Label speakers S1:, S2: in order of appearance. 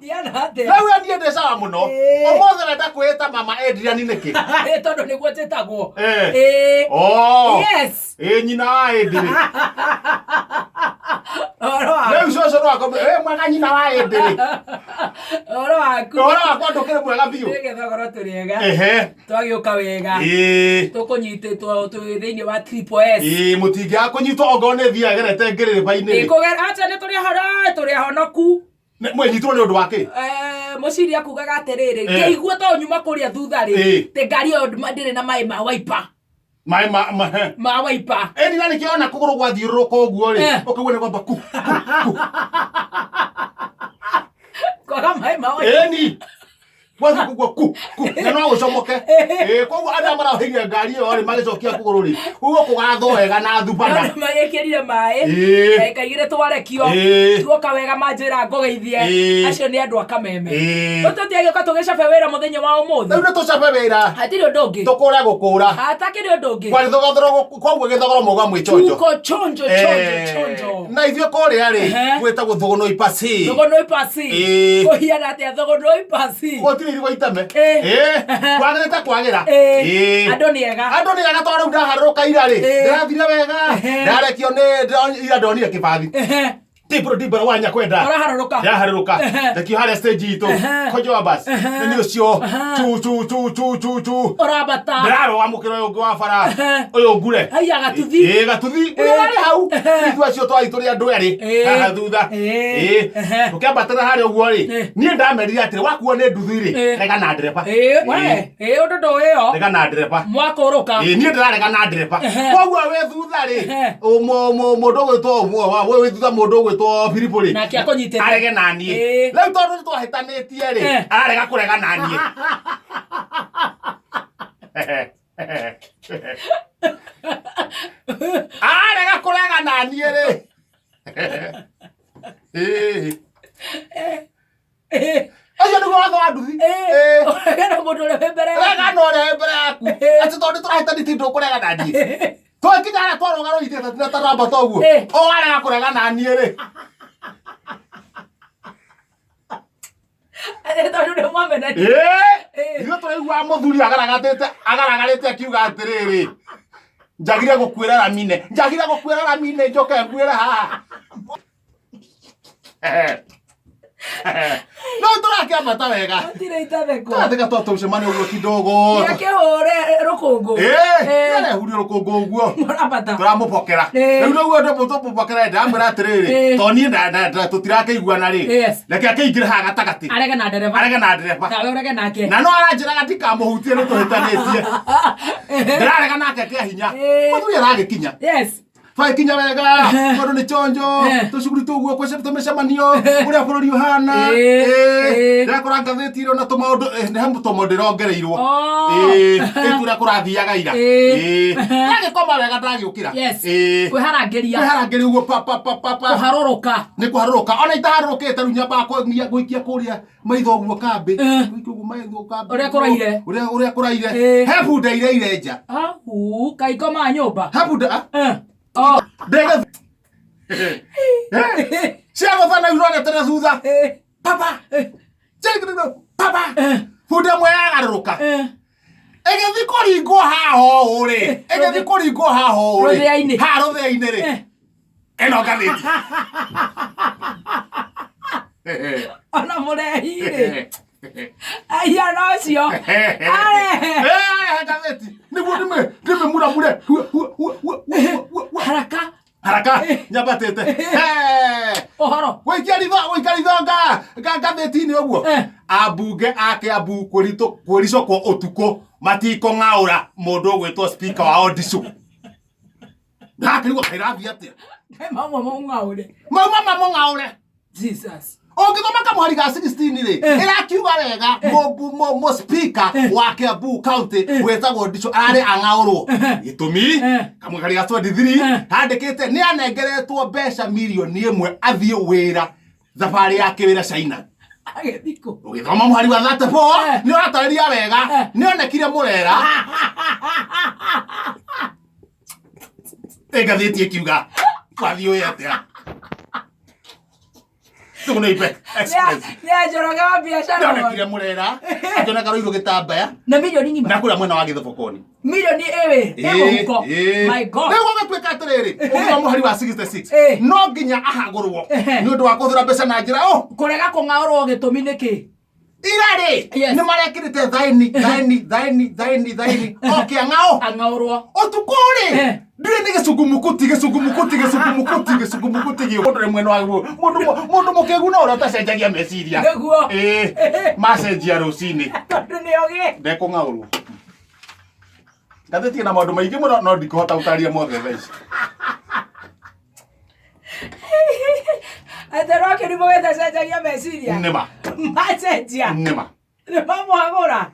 S1: Thiana atĩa?
S2: Rĩu we niĩ ndĩ sawa mũno.
S1: Ĩĩ.
S2: Ũmũthĩ wenda kwĩĩta mama Adrian nĩkĩ?
S1: Ĩ, tondũ nĩguo njĩtagwo.
S2: Eh.
S1: Ĩĩ.
S2: Oh.
S1: Yes.
S2: Ĩ nyina wa Adrian.
S1: Ũhoro waku.
S2: Rĩu cũcũ no akombe, ĩ mwega nyina wa Adrian.
S1: Ũhoro waku.
S2: Ũhoro wakwa ndũkĩrĩ mwega biũ.
S1: Nĩgetha ũkorwo tũrĩ ega.
S2: Ehe.
S1: Twagĩũka wega.
S2: Ĩĩ.
S1: Tũkũnyitĩtwo twĩ thĩinĩ wa Triple S.
S2: Ĩĩ mũtingĩaga kũnyitwo ongorwo nĩ thiaga gerete ngĩrĩrĩba-inĩ.
S1: Ĩ, kũgera acha nĩ tũrĩ ahono tũrĩ ahonoku.
S2: Mwenyitwo nĩ ũndũ wa kĩ?
S1: Mũciri akugaga atĩrĩrĩ,
S2: Eh.
S1: ngĩigua to nyuma kũrĩa thutha rĩ,
S2: Eh.
S1: tĩ ngari ĩyo ndĩrĩ na maĩ ma waipa
S2: Maĩ ma ma he.
S1: ma waipa.
S2: Ĩni na nĩkĩo ona kũgũrũ gwathiũrũrũka ũguo rĩ,
S1: Eh.
S2: ũkaigua nĩ kwamba ku ku ku.
S1: Kwaga maĩ ma waipa.
S2: Ĩni. Gwathiĩ kũgua ku ku na no gũcomoke. Ĩĩ koguo andũ arĩa marahiria ngari ĩyo rĩ magĩcokia kũgũrũ rĩ, ũguo kũgathwo wega na thubana.
S1: Nĩ magĩkĩrire maĩ.
S2: Ĩĩ.
S1: Ndagĩka igĩrĩ twarekio.
S2: Ĩĩ.
S1: Tuoka wega manjĩra ngũgeithie.
S2: Ĩĩ.
S1: Acio nĩ andũ a Kameme.
S2: Ĩĩ.
S1: Tũtũtiagĩũka tũgĩcabe wĩra mũthenya wa ũmũthĩ.
S2: Rĩu nĩ tũcabe wĩra.
S1: Hatirĩ ũndũ ũngĩ.
S2: Tũkũre gũkũra.
S1: Hatakĩrĩ ũndũ ũngĩ.
S2: Kwa gĩthogoro koguo gĩthogoro mauga mwĩ chonjo.
S1: Tuko chonjo chonjo chonjo.
S2: Na ithuĩ kũrĩa rĩ
S1: Ehe.
S2: gwĩtagwo thũgũnũ ipasi.
S1: Thogono ipasi.
S2: Ĩĩ.
S1: Kũhiana atĩa thogono ipasi?
S2: Gũtirĩ irigũ iteme.
S1: Ĩĩ.
S2: Ĩĩ. Kwagĩrĩte kwagĩra.
S1: Ĩĩ.
S2: Ĩĩ.
S1: Andũ nĩ ega.
S2: Andũ nĩ ega tondũ rĩu ndaharũrũka ira rĩ.
S1: Ĩĩ.
S2: Ndĩrathire wega.
S1: Ehe.
S2: Ndarekio nĩ ira ndonire kĩbathi.
S1: Ehe.
S2: Tibro dibro wa nyakwenda.
S1: Ũraharũrũka.
S2: Ndaharũrũka.
S1: Ehe.
S2: Ndekio harĩa stage itũ.
S1: Ehe.
S2: Konjoa bus.
S1: Ehe.
S2: Nĩ niĩ ũcio.
S1: Ehe.
S2: Chu chu chu chu chu chu.
S1: Ũrambata.
S2: Ndĩrarũga mũkĩra ũyũ ũngĩ wa bara.
S1: Ehe.
S2: Ũyũ ngure.
S1: Haiya gatuthi.
S2: Ĩĩ gatuthi. Ũrĩa warĩ hau.
S1: Ehe.
S2: Ithuĩ acio twarĩ tũrĩ andũ erĩ.
S1: Ĩĩ.
S2: Haha thutha.
S1: Ĩĩ.
S2: Ĩĩ.
S1: Ehe.
S2: Tũkĩambatĩra harĩa ũguo rĩ.
S1: Ĩĩ.
S2: Niĩ ndamerire atĩrĩ wakuo nĩ nduthi rĩ.
S1: Ĩĩ.
S2: Rega na ndereba.
S1: Ĩĩ, we. Ĩĩ, ũndũ ndũĩ ĩyo.
S2: Rega na ndereba.
S1: Mwakũrũka.
S2: Ĩĩ niĩ ndĩrarega na ndereba.
S1: Ehe.
S2: Koguo wĩ thutha rĩ.
S1: Ehe.
S2: Mũndũ ũgwĩtwo wĩ thutha mũndũ ũgwĩtwo Filipo rĩ.
S1: Nake akũnyitĩte.
S2: Arege na niĩ.
S1: Ĩĩ.
S2: Rĩu tondũ nĩ twahĩtanĩtie rĩ.
S1: Eh.
S2: Ararega kũrega na niĩ. Ararega kũrega na niĩ rĩ. Ĩĩ. Ũcio nĩguo watho wa nduthi. Ĩĩ.
S1: Ũrege na mũndũ ũrĩa wĩ mbere yaku.
S2: Rega na ũrĩa wĩ mbere yaku.
S1: Ĩĩ.
S2: Atĩ tondũ tũrahĩtanĩtie ndũkũrega na niĩ. Twakinya harĩa twarũga rũitĩte na taramba toguo.
S1: Ĩĩ.
S2: O arega kũrega na niĩ rĩ.
S1: Atĩ tondũ nĩ mwamenanire.
S2: Ĩĩ.
S1: Ĩĩ.
S2: Ithuĩ tũraiguaga mũthuri agaragatĩte agaragarĩte akiuga atĩrĩrĩ. Njagire gũkuĩra ramine. Njagire gũkuĩra ramine njoke nguĩre haha. No tũrakĩambata wega.
S1: Gũtirĩ itathekwo.
S2: Tũrathiga twatũcemania ũguo kidogo.
S1: Nĩakĩhũre rũkũngũ.
S2: Ĩĩ,
S1: Ĩĩ.
S2: nĩarehuria rũkũngũ ũguo.
S1: Mũrambata.
S2: Tũramũbokera.
S1: Ĩĩ.
S2: Rĩu nĩguo tũmũbokera ndamwĩra atĩrĩrĩ,
S1: Ĩĩ.
S2: to niĩ tũtirakĩiguana rĩ.
S1: Yes.
S2: Reke akĩingĩre haha gatagatĩ.
S1: Arege na ndereba.
S2: Arege na ndereba.
S1: Nawe ũrege nake.
S2: Na no aranjĩraga ndikamũhutie nĩ tũhĩtanĩtie. Ndĩrarega nake kĩa hinya.
S1: Ĩĩ.
S2: Mũthuri aragĩkinya.
S1: Yes.
S2: Twagĩkinya wega tondũ nĩ chonjo tũcuguri tũguo kwĩ tũmĩcemanio ũrĩa bũrũri ũhana.
S1: Ĩĩ.
S2: Ĩĩ.
S1: Ĩĩ.
S2: Ndĩrakora ngathĩti ĩrĩ ona tũmaũndũ nĩ he tũmaũndũ ĩrongereirwo.
S1: Oh.
S2: Ĩĩ. Ĩĩ ũrĩa kũrathiaga ira.
S1: Ĩĩ.
S2: Ĩĩ. Ndagĩkoma wega ndagĩũkĩra.
S1: Yes.
S2: Ĩĩ.
S1: Kwĩharangĩria.
S2: Kwĩharangĩria ũguo pa pa pa pa pa.
S1: Kũharũrũka.
S2: Nĩ kũharũrũka. Ona itaharũrũkĩte rĩu nyambaga gũikia kũrĩa maitho ũguo kambĩ.
S1: Eh.
S2: Gũikia ũguo maitho kambĩ.
S1: Ũrĩa kũraire.
S2: Ũrĩa ũrĩa kũraire.
S1: Ĩĩ.
S2: He bunda ireire nja.
S1: Au, kaingoma nyũmba.
S2: He bunda. ah,
S1: Eh. Oh.
S2: Ndege. Cia gũthana ironete na thutha.
S1: Eh.
S2: Papa.
S1: Eh.
S2: Papa.
S1: Eh.
S2: Bunda ĩmwe yagarũrũka.
S1: Eh.
S2: Ĩgĩthiĩ kũringwo haha ũũ rĩ. Ĩgĩthiĩ kũringwo haha ũũ rĩ.
S1: Rũthĩa-inĩ.
S2: Haha rũthĩa-inĩ rĩ.
S1: Eh.
S2: Ĩno ngathĩti.
S1: Ona mũrehi rĩ. Ahiana ũcio. Arehe.
S2: Eh, ngathĩti. Nĩguo ndĩmĩ ndĩmĩmuramure. Hua, hua, hua, hua, hua, hua, hua.
S1: Haraka.
S2: Haraka nyambatĩte. Eh.
S1: Ũhoro.
S2: Gũikia ritho gũikia ritho nga nga ngathĩti-inĩ ũguo.
S1: Eh.
S2: Ambunge a Kiambu kwĩritũ kwĩricũkwo ũtukũ matikũng'aũra mũndũ ũgwĩtwo speaker wa Odisho. Ndakĩrigwo kaĩrathiĩ atĩa.
S1: Mamwe maung'aũre.
S2: Mauma mamũng'aũre.
S1: Jesus.
S2: Ũngĩthoma kamũhari ga 16 rĩ,
S1: Eh.
S2: ĩrakiuga wega mũ speaker
S1: Eh.
S2: wa Kiambu County wĩtagwo Odisho ararĩ ang'aũrwo. Gĩtũmi
S1: Eh.
S2: kamũhari ga 23
S1: Eh.
S2: handĩkĩte nĩ anengeretwo mbeca mirioni ĩmwe athiĩ wĩra thabarĩ ya kĩwĩra China.
S1: Agĩthiĩ kũ?
S2: Ũgĩthoma mũhari wa 34
S1: Eh.
S2: nĩ ũratarĩria wega
S1: Eh.
S2: nĩ onekire mũrera ĩ ngathĩti ĩkiuga kwathiĩ ũyũ atĩa. Tũguo nĩ Ibex Express.
S1: Nĩ Njoroge wa biacara.
S2: Ndonekire Murera, akĩoneka Ruiru gĩtambaya
S1: Na milioni ng'ima.
S2: na kũrĩa mwena wa Gĩthobokoni.
S1: Milioni ĩwĩ ĩ mũhuko. My God.
S2: Rĩu gũgĩtuĩka atĩrĩrĩ, ũgima mũhari wa 66 no nginya ahagũrwo nĩ ũndũ wa kũhũthĩra mbeca na njĩra ũ
S1: Kũrega kũng'aũrwo gĩtũmi nĩ kĩ?
S2: Irarĩ
S1: Yes.
S2: nĩ marekĩrĩte thaini thaini thaini thaini thaini o kĩang'ao
S1: Ang'aũrwo.
S2: Ũtukũ rĩ ndirĩ nĩ gĩcungumukuti gĩcungumukuti gĩcungumukuti gĩcungumukuti gĩ mũndũ rĩ mwena wa mũndũ mũndũ mũkĩgu no ũrĩa ũtacenjagia meciria.
S1: Nĩguo.
S2: Ĩĩ, macenjia rũcinĩ.
S1: Tondũ nĩ ogĩ.
S2: Ndekũng'aũrwo. Ngathĩti ĩna maũndũ maingĩ mũno no ndikũhota gũtaria mothe thaa ici.
S1: Atĩ no kĩrimũ gĩtacenjagia meciria.
S2: Nĩma.
S1: Macenjia.
S2: Nĩma.
S1: Nĩ mamũhagũra.